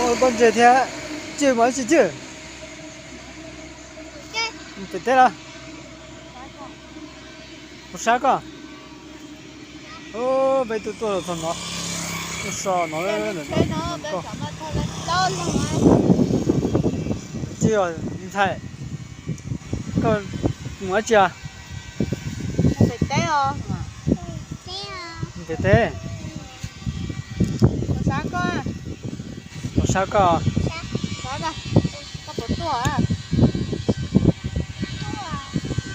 Koj ntse thiab, Cwj mas tsis Cwj. Pem teb los? Puas sab koj? Peb twb tuaj los txog no, tuaj so no. Cwj, ntxhais, koj mus dab tsi os? Pem teb. Puas sab koj? Koj puas tuaj?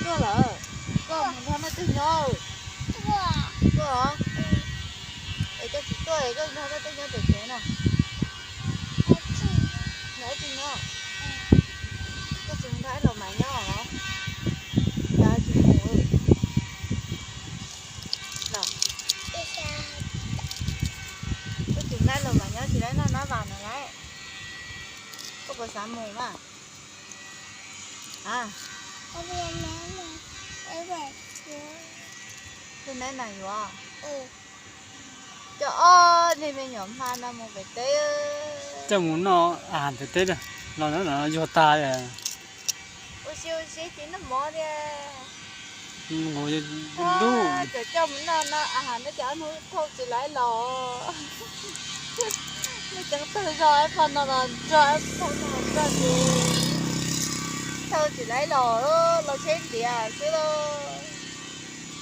Tuaj lawm. Koj mus nrog leej twg nyob? Tuaj os. Es koj tsis tuaj es koj nrog leej twg nyob pem tsev na? Nrog ib tug nyob. Koj tsis mus nrog Aib Laus Maiv nyob os? Cas tsis mus? Koj tsis nrog Aib Laus Maiv nyob tsis laib noj nab vas no lauj. Koj puas xav mus mas? Tus neb na yuav. Coj ob niag me nyuam hma no mus pem teb. Coj mus noj a pem teb, los yuag tag. Ua si ua si tsis noj mov thiab. Coj coj mus noj no a, neb cov ob hnub thauj tsis laib los. Neb ceev tag zog ib phau no los nrog ib phau no los nrog ces thauj tsis laib los, los tsheb ntiav xwb lauj.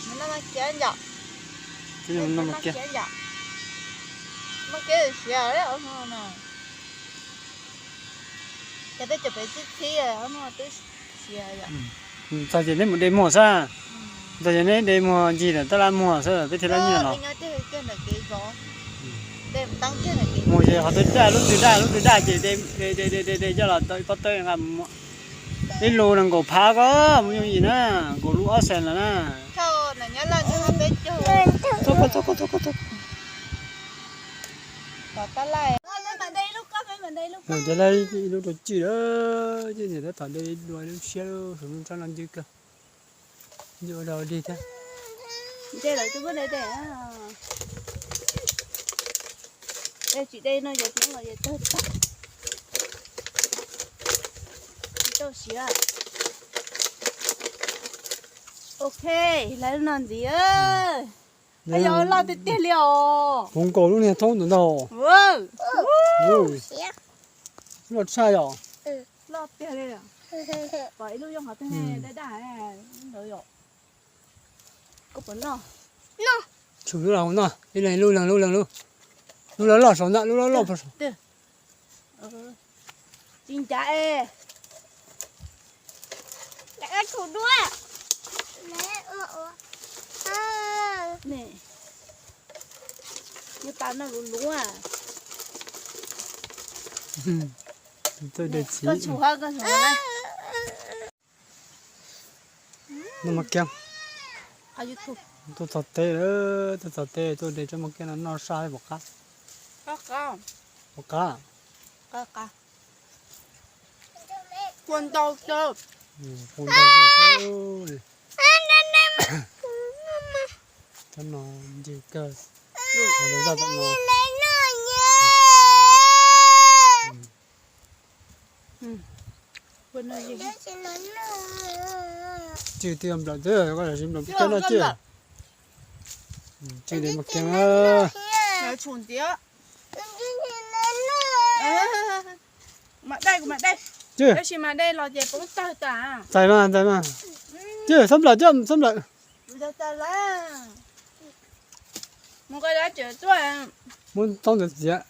Mus noj mas kiav nco. Noj mas kiav nco. Mas kiav siav no. Cov tej cov pem txhib txhib no twb siav yom. Txog ces neb mus de muag xwb. Txog ces neb de muag ncig ntawm tab laj muag xwb peb thiaj li nyiaj los. Mus ces qhov twg daj lub twg daj lub twg daj ces de de de de de coj los tau ib pob tawb nqa mus muag. Ib lub nees nkaum phav ko, mus yooj yim na, nkaum lub ob xees lawm na. Txhob koj, txhob koj, txhob koj, txhob koj. Mus ces laij ib lub rau Cwj lawm, Cwj niam tab tom de dua lub siab lub, sawv lub tsob no ncw kawg. Ncw ua dog dig thiab. Nce lawm tus kuj de de. Tsis de no ces hnub no ces tawg tag. Tsis tau siav. Ok, lawv no ntxiv. Yog loj tiag tiag li os. Puv nkaus lub niag thoob ntawm ntag. Loj tshaj yom. Loj tiag li. Pom ib lub yooj qhov twg daj daj ntawd yom. Koj puas noj? Tshum lub los noj, ib leeg lub, leeg lub, leeg lub. Lub loj loj saum ntag, lub loj loj saum. Tsis ncav es. Nws tas no luv luv. Koj tshum hab, koj tshum hab. Noj mas kiag. Tuaj txog teb, tuaj txog teb tuaj de tsob mas kiag no noj saj pom qab. Pom qab. Kua ntau xwb. Kua ntau xwb. Tsob no ncw kawg. Zaj tom no. Cwj twb nplawm xwb, koj lam siv nplawm pub teb no Cwj. Cwj de mas kiag. Cwj. Txais mas, txais mas. Cwj, txhob nplawm, Cwj, txhob nplawm. Muab txob ntawd txiav.